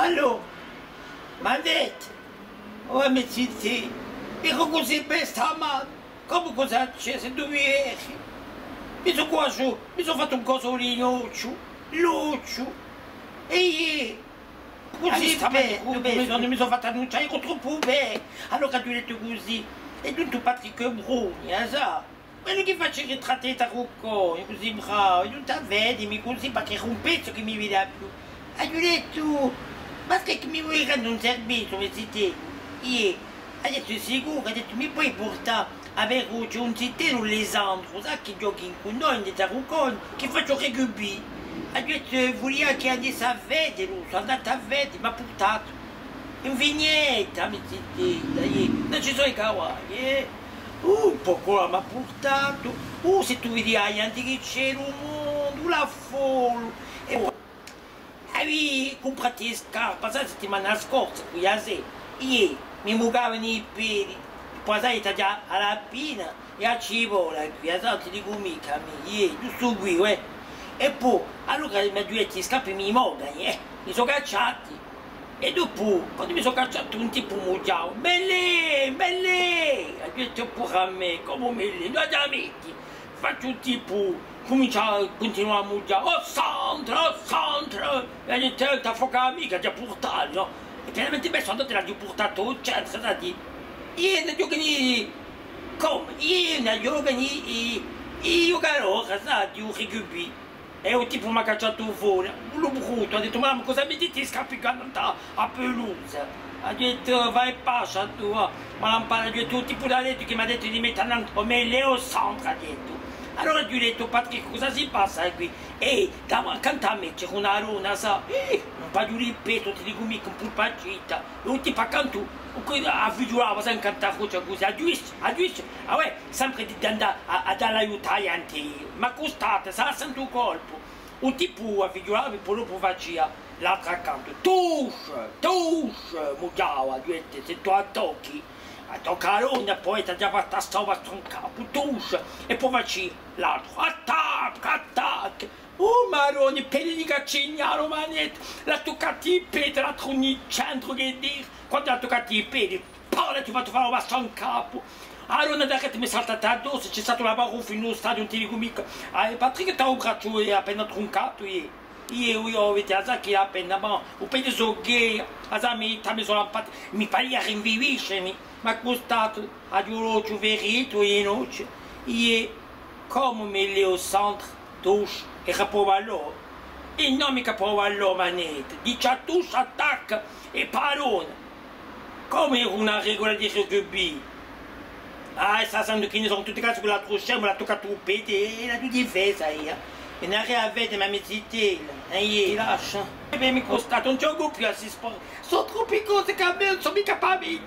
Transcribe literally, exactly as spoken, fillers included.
Allora, m'hà dettu, o a me zitella, dicu cusì bè stamane, comu cosa c'hè, sè tù mi vedi? Mi sò quasi, mi sò fattu un cosu à l'ochju, l'ochju, è iè, cusì bè, mi sò fattu annuncià, eru troppu bè, allora aghju dettu cusì, è dunque Patrick Bruni, a sà, quellu chì face i ritratti di Tarucconi, cusì bravu, è dunque à vedimi cusì, perchè era un pezzu chì mi vidia più. Aghju dettu, ma chì mi voli rende un serviziu, me zitellu? Iè, hà dettu, sicuru, hà dettu, mi poi purtà, avveru, c'hè un zitellu, Lisandru, sà chì ghjoca cù noi, in Tarucconi, chì face u rugby. Aghju dettu, vulia chì andassi à vedelu, sò andatu à vedelu, m'hà purtatu. In vignetta, me zitella, iè, ùn ci sò i cavai, eh. Uh, po quì m'hà purtatu, uh, sè tù vidi a ghjente chì c'era, u mondu, l'affollu, è po avia cumpratu e scarpe, a sà, a settimana scorsa, quì a sera, iè, mi mucavanu i pedi, è po a sà, t'aghju à a Labbina, è à Cipolla, quì a sà, ùn ti dicu micca, mì, iè, ghjustu quì, eh. È po, allora m'aghju dettu, i scarpi mi mucanu, eh, mi sò cacciatu. È dopu, quandu mi sò cacciatu, un tipu mughjava: «Melè, Melè!» Aghju dettu puru à mè: «Comu Melè? Induve a metti?» Facciu u tipu, cumincia à cuntinuà à mughjà: «O Sandra, o Sandra!» È aghju dettu: «Eh, t'affoca micca, aghju à purtà, nò?» È veramente bè, sò andatu, l'aghju purtatu à u centru, sà, dì. Iè, ùn ghjocanu, comu? Iè, ùn ghjocanu i, i, i ghjocatori, sà, di u rugby. È u tipu m'hà cacciatu fora, quellu bruttu, hà dettu: «Ma cosa mettiti i scarpi quandu a pelusa?» Aghju dettu: «Vai in pace tù, và.» M'hà lampatu, aghju dettu, u tipu da lettu chì m'hà dettu di mette annantu, o Melè o Sandra, hà dettu. Allora aghju dettu: «Patrick, cosa si passa quì?» È davanti à mè c'era una donna, sà, eh, ùn v'aghju ripetu, ùn ti dicu micca, un pulpacitta. È u tipu accantu, u, a figliulava, sà, incantata cusì, aghju dettu, aghju dettu, ah, uè, sempre di, d'andà à, à dà l'aiutu à a ghjente, m'hà custatu, sà, à santu colpu. U tipu a figliulava, po dopu facia l'altru accantu: «Touche, touche!» Mughjava, aghju dettu: «Sè tù a tocchi, a tocca a donna, po t'aghju à fà tastà u bastone in capu, touche!» È po facia l'altru: «Attaque, attaque!» Oh Maronna, i pedi di caccignà, o Manetta, l'hà tuccati i pedi, l'altru in centru, chì dì, quandu l'hà tuccati i pedi, pà, l'hà fattu fà u bastone in capu. Allora, da rete m'hè saltatu addossu, ci hè statu l'abbaruffu in u stadiu, ùn ti dicu micca. Ah, Patrick, t'hà u bracciu, eh, appena truncatu, iè. Iè, iè, avete a sà chì appena, ma u pedi sò ghjeia, a sà, mi, mi sò lampatu, mi paria rinviviscemi, m'hà custatu, aghju l'ochju feritu, iè, in ochju. Iè, comu Melè o Sandra, touche, era po ballò. È nò, micca po ballò, Manetta, dicia touche, attaque è pallone. Comu era una regula di rugby. Ah, è sà, sandu chì ne sò, in tutti i casi, quill'altru scemu l'hà tuccatu u pedi è l'aghju difesa eiu. È andemu à vede, ma me zitella, eh, iè, lascia. È bè, mi custatu, ùn ghjocu più à sti sport. Sò troppi cosi chì à mè ùn sò micca pà mè.